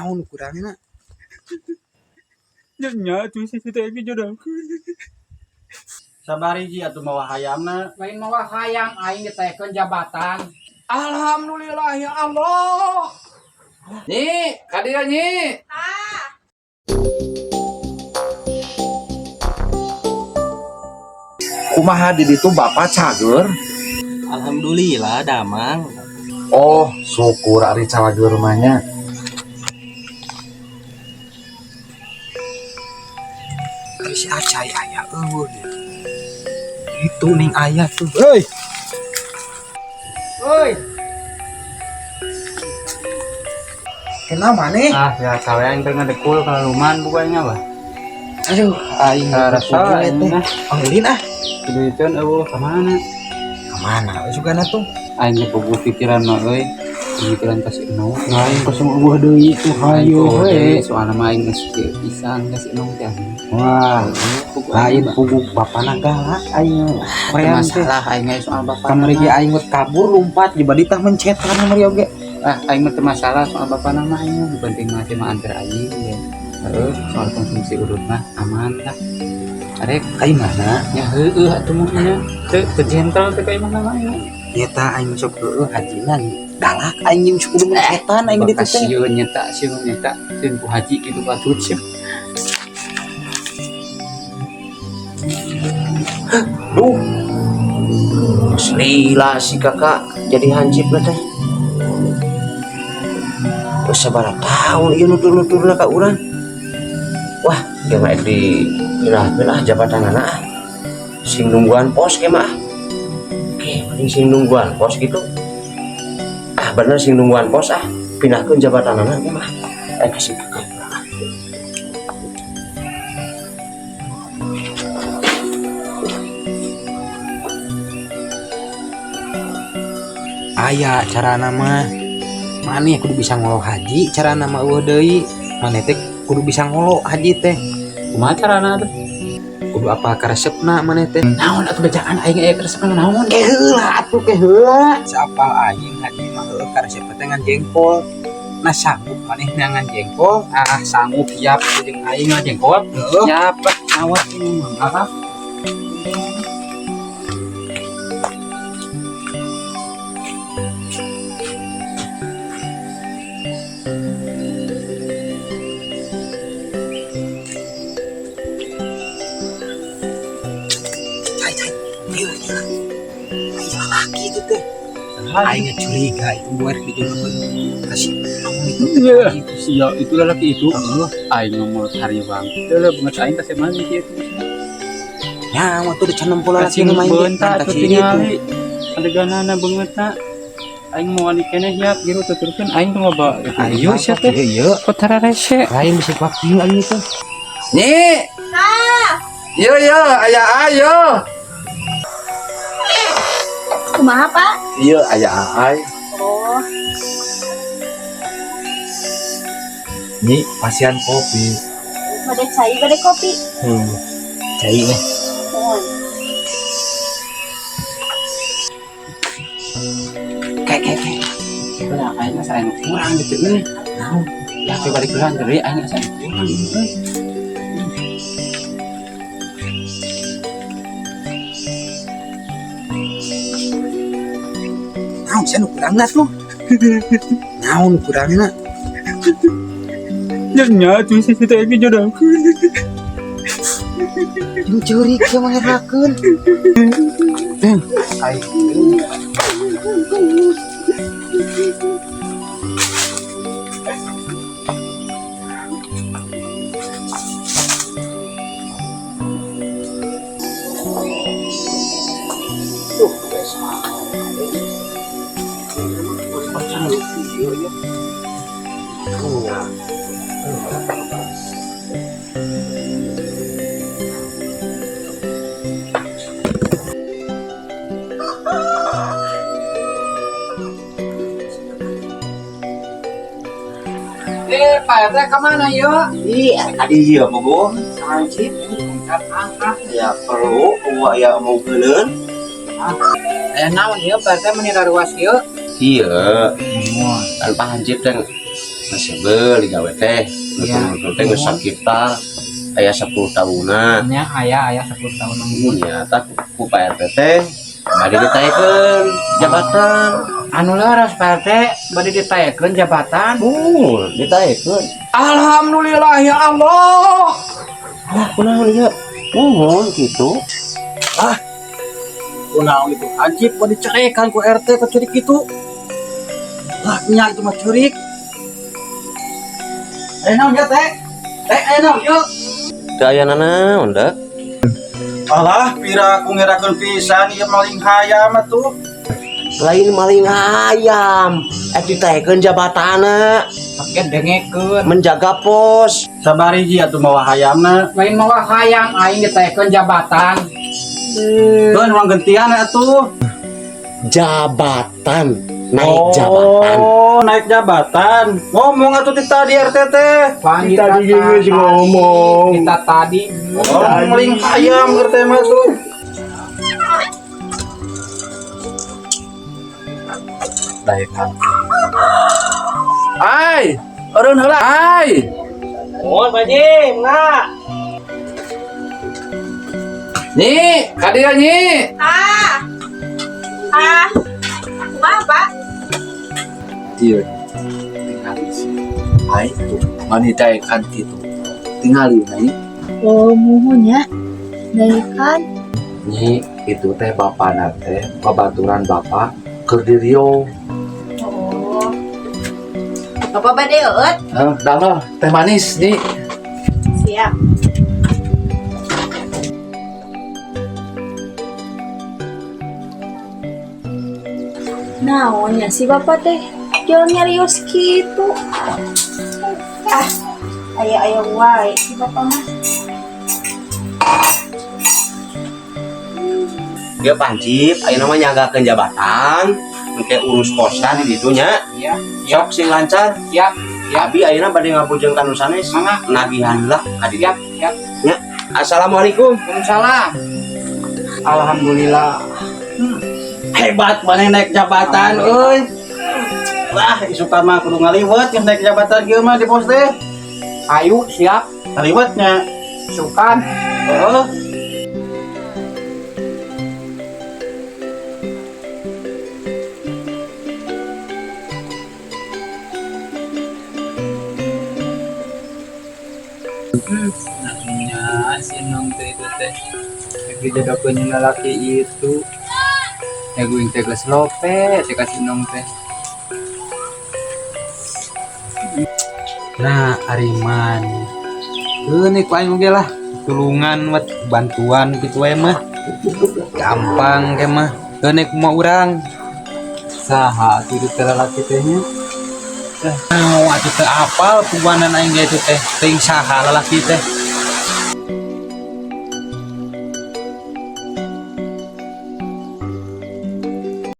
Naon kurangna? Nya tuh si teh ge jodoh. Sabari ji atuh mawa hayamna. Lain mawa hayam aing ditaekeun jabatan. Alhamdulillah ya Allah. Nyi, ka dieu nyi. Kumaha di ditu bapak cager? Alhamdulillah damang. Oh, syukur ari cager mah nya. Ari si Acai aya eueuh dia. Itu ning aya tuh. Heuy. Euy, Kenapa maneh? Ah, biasa we aing teh ngadekul kalaluman pokoknya bah. Aduh, aing Rasa aing teh. mah. Panggilin ah. Duiteun eueuh ka mana? Kemana we sugana tuh? Aing ge bogo pikiran mah euy. Pikiran ka si Enong. Lain kosong eueuh deui tuh hayu we. Soalna mah aing geus kieu pisan ka si Enong teh. Wah, lain puguh bapana galak aing. Teu Korean teh. masalah aing ge soal bapak. Kamari ge aing geus kabur lumpat di badi tah mencetan kamari oge. Ah, aing mah teu masalah soal bapak mah aing mah. Penting mah teh mah antar aing ge. Heeh, soal konsumsi urut mah aman lah. Arek Ai mana? nya heueuh atuh mah nya. Teu teu gentle teh ka imah mah aing. Nyeta aing sok heueuh hajina galak aing jeung kudu mencetan aing di ditu teh. Sieun nyeta, sieun nyeta, sieun ku haji kitu patut sieun. Duh, lila si kakak jadi hansip lah teh. Terus sabaraha tahun ieu nutur-nuturna ka urang. Wah, ieu mah di pindah-pindah jabatanana ah. Sing nungguan pos ge mah. Oke, paling sing nungguan pos gitu. Ah, bener sing nungguan pos ah. Pindahkeun jabatanana ge mah. Eh kasih kakak. Aya carana mah. Maneh kudu bisa ngolo haji carana mah eueuh deui. Maneh teh kudu bisa ngolo haji teh. Kumaha carana atuh? Kudu apa karesepna maneh teh. Naon atuh bejaan aing aya karesepna naon? Ke heula atuh ke heula. Saapal aing haji mah heueuh karesep teh ngan jengkol. Nah sanggup maneh ngan jengkol. Ah, sanggup siap jeung aing mah jengkol. Heueuh. Siap lah, awak ini mah apa? Cai cai. Ieu ieu. Aing lalaki itu teh. Aing curiga itu buat dijodohkeun ka si Nong itu teh. Iya, sia itu lelaki itu. Heeh. Aing ngomong hari bang. Teu banget aing kasih mana kieu. Ya, mah tuh dicanem pola laki Kasih nu main ge. beunta Kan atuh kasih itu. tingali. Adeganana beungeutna. Aing mau wani keneh hiap gitu tuturkeun aing tuh loba. Ayo sia teh. Iya, iya. Kok tararese? Lain bisa waktu aing itu. Nyi. Yo yo, aya ayo. Kumaha, Pak? Iya aya aai. Oh, Nyi pasian kopi. bade cai, bade kopi. Cai weh. Mohon. Kayak kayak kayak. Lah aing asa anu kurang gitu euy. Naon? Ya coba balik heula deui aing asa anu kurang euy. Naon sia nu kurangna tuh? Naon kurangna? Nya tuh si teh ge jodoh. Jeung ceurik sia mah ngerakeun. Aing Eh, Pak RT kemana yo? Iya, tadi ieu bogo. Hansip, angkat angkat. Ya perlu gua ya mau geuleun. Aya naon ieu Pak RT meni raruas ieu? Iya. Kan Pak Hansip teh Masih beli gawe teh. Iya. Nutur teh geus sakitar aya 10 tahunna. Nya aya aya 10 tahun. Nya tah ku Pak RT teh bade ditaekeun jabatan. Anu leres Pak RT bade ditaekeun jabatan. Ditaekeun. Alhamdulillah ya Allah. Lah kunaon ieu? Mohon kitu. Kunaon itu hansip mau dicarekan ku RT ke curik itu. Lah nya itu mah curik. Eh naon ya teh? Teh eh naon yuk. Teu aya nanaon da. Alah, pira aku ngerakeun pisan ieu maling hayam atuh. Lain maling hayam, ditaekeun jabatanna, Pakai dengekeun. Menjaga pos. Sabariji atuh mawa hayamna. Lain mawa hayam aing ditaekeun jabatan. Keun urang gentian atuh. Jabatan, naik jabatan. Oh, naik jabatan. Ngomong atuh ti tadi RT teh. Pan kita tadi ngomong. Kita tadi Oh, maling hayam RT mah tuh. Daekan. Ai, eureun heula ai. Oh, Pak Ji, enggak. Nyi, ka dieu Nyi. Ah. Ah. Kumaha, Pak? Ieu. Tingali sih. Ai tuh, mani daekan kitu. Tingali Nyi. Oh, muhun ya. Daekan. Nyi, itu teh bapana teh babaturan bapak keur di Rio. Oh. Bapak bade eueut? Heh, damel teh manis Nyi. Siap. Naonnya si bapak teh jual nyarios kitu. Ah, aya-aya wae si bapak mah. Dia pancip, ayeuna mah nyagakeun jabatan, engke urus posan di ditu nya. Iya. Sok sing lancar. Siap. Siap. Abi ayeuna bade ngabujeng ka nu sanes. Mangga. Nagihan lah ka ditu. Siap, siap. Nya. Assalamualaikum. Waalaikumsalam. Alhamdulillah. Hebat maneh naik jabatan euy. Wah, isukan mah kudu ngaliwet geus naik jabatan kieu mah di pos teh. Ayo siap. Ngaliwetnya. Sukan. Heeh. Nya si Nong teh itu teh. Lagi jodohkeun lalaki itu. Ya gue teh geus lope teh ka si Nong teh. Nah, Ariman. Ini ku aing oge lah, tulungan wat bantuan gitu we mah. Gampang ke mah. Keun kumaha urang. Saha atuh itu teh lalaki teh nya? Mau atuh teu apal puguanan aing ge itu teh. Teuing saha lalaki teh.